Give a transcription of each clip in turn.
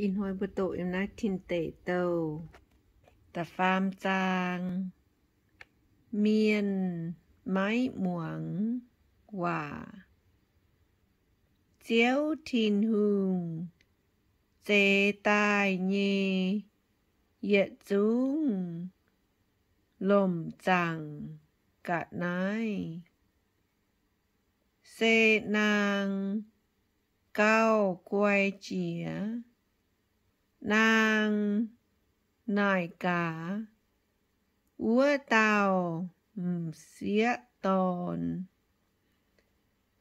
Ih hnoi mbuo doqc yiem naaiv Tin Deic Douh da'faam zaang. Mienh maiv muangx waac. Ziouv Tin-Hungh zeix daaih nyei yietc zungv lomc zaangc ga'naaiv se naang gauh guai jiex. Naang naaic gaax, wuov dauh m'sieqv dorn,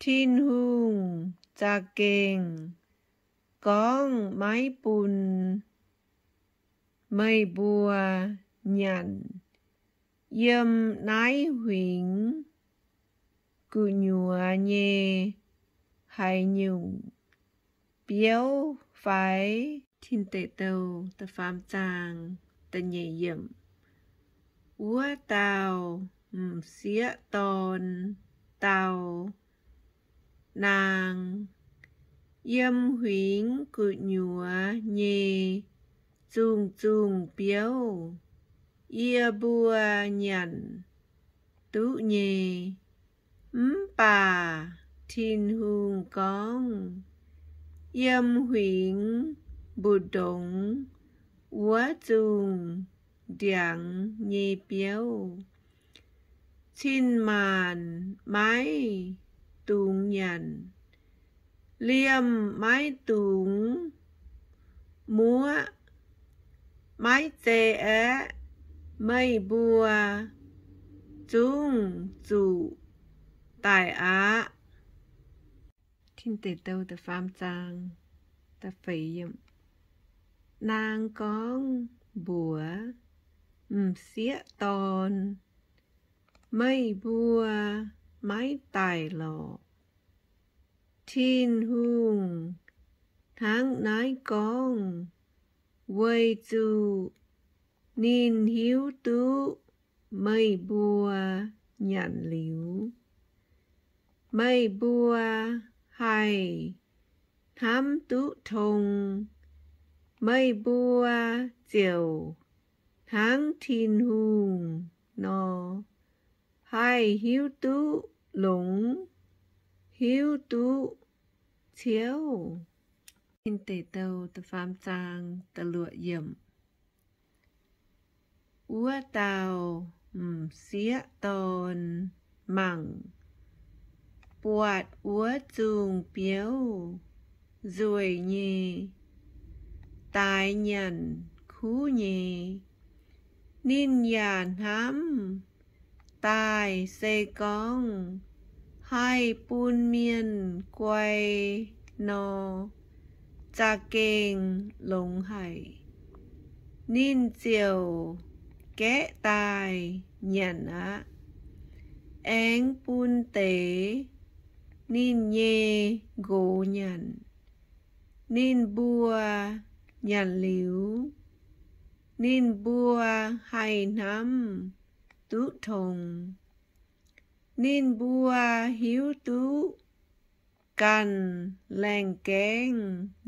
Tin-Hungh za'gengh gorngv maiv bun meih mbuo nyanc yiem naaiv huingx gu'nyuoz nyei haaix nyungc biouv fai? Tin Deic Douh da'faam zaang da'nyeic yiemc. Wuov dauh m'sieqv dorn dau naang, Yiem huingx gu'nyuoz nyei zungh zungh biouv yie mbuo nyanc duqv nyei. Mv baac Tin-Hungh gorngv, Yiem huingx mbu'ndongx wuov zungh ndiangx nyei biouv, cin-maanc maiv dungx nyanc, liemh maiv dungx muoqv. Maiv zei aeqv, meih mbuo zungv zuqc daic aqv. Naang gorngv mbuox m'sieqv dorn, Meih mbuo maiv daic lorqc. Tin-Hungh hnangv naaiv gorngv weic zuqc ninh hiuv duqv meih mbuo nyanc liuz, meih mbuo haih hnamv duqv tong. Meih mbuo ziouc hnangv Tin-Hungh nor, haih hiuv duqv longx, hiuv duqv ciouv. Wuov dauh m'sieqv dorn mangc buatc wuov zungh biouv nzueic nyei, daix nyanc kuv nyei. Ninh yaac hnamv daaih se gorngv haih bun mienh guai nor, za'gengh longx haic. Ninh ziouc gaeqv daaih nyanc aqv, aengx bun deix ninh nyei nqox nyanc. Ninh mbuo nyanc liuz, ninh mbuo haih hnamv duqv tong. Ninh mbuo hiuv duqv ganh laengh gaengh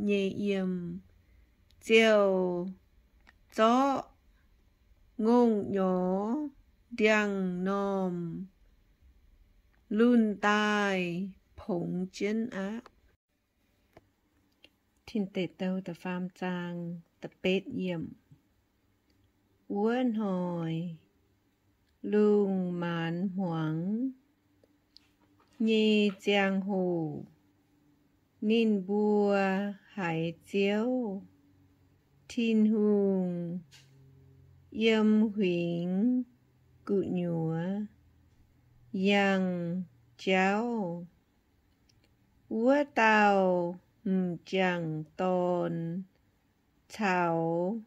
nyei yiem, ziouc zorqv ngongh-nyorx ndiangx-normh lunh daaih pongx jienv aqv. Wuov hnoi lungh maanz hmuangx nyei ziangh hoc, ninh mbuo haiz Ziouv Tin-Hungh yiem huingx gu'nyuoz yangh jauv. Wuov dauh m'jangc dorn caux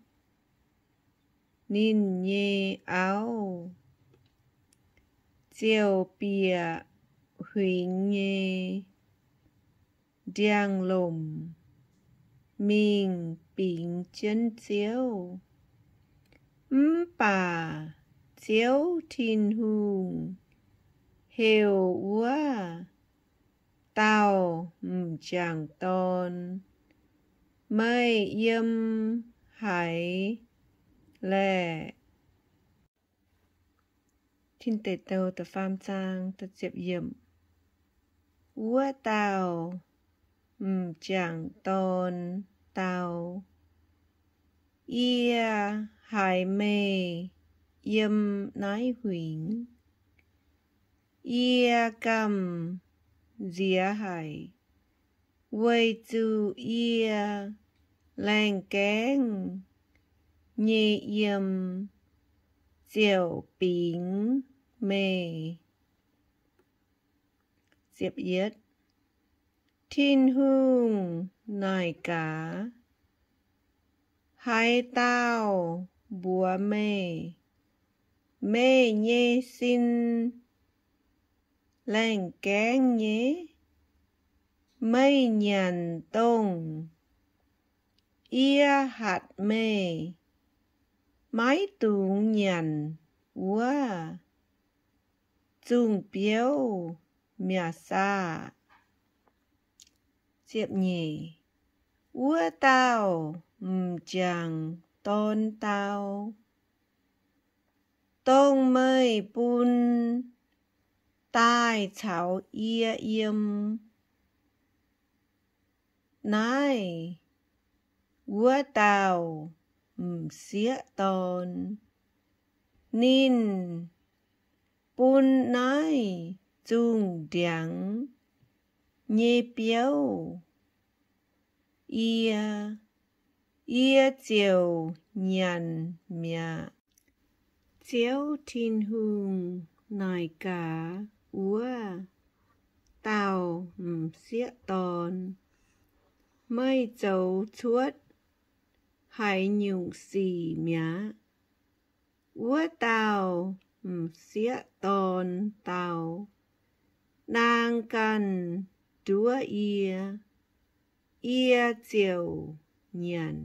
ninh nyei auv ziouc bieqc huingx nyei ndiangx-lomc mingh bingx jienv Ziouv. Mv baac Ziouv Tin-Hungh heuc wuov dauh m'jangc dorn meih yiem haaix laeh? Wuov dauh m'jangc dorn dau, Yie haiz meih yiem naaiv huingx. Yie gamh nziex haic, weic zuqc yie laengh gaengv nyei yiem ziouc bingx meih. Tin-Hungh naaic gaax, Haaix dauh mbuox meih, meih nyei sin laengh gaengv nyei? Meih nyanc dongh yie hatc meih maiv dungx nyanc wuov zungh biouv mi'aqv saah? Wuov dauh m'jangc dorn dau, Dongh meih bun daaih caux yie yiem naaiv wuov dauh m'sieqv dorn, ninh bun naaiv zungh ndiangx nyei biouv yie, yie ziouc nyanc mi'aqv. Ziouv Tin-Hungh naaic gaax wuov dauh m'sieqv dorn, Meih zoux cuotv haaix nyungc sic mi'aqv? Wuov dauh m'sieqv dorn dau, Naang ganh nduov yie, yie ziouc nyanc.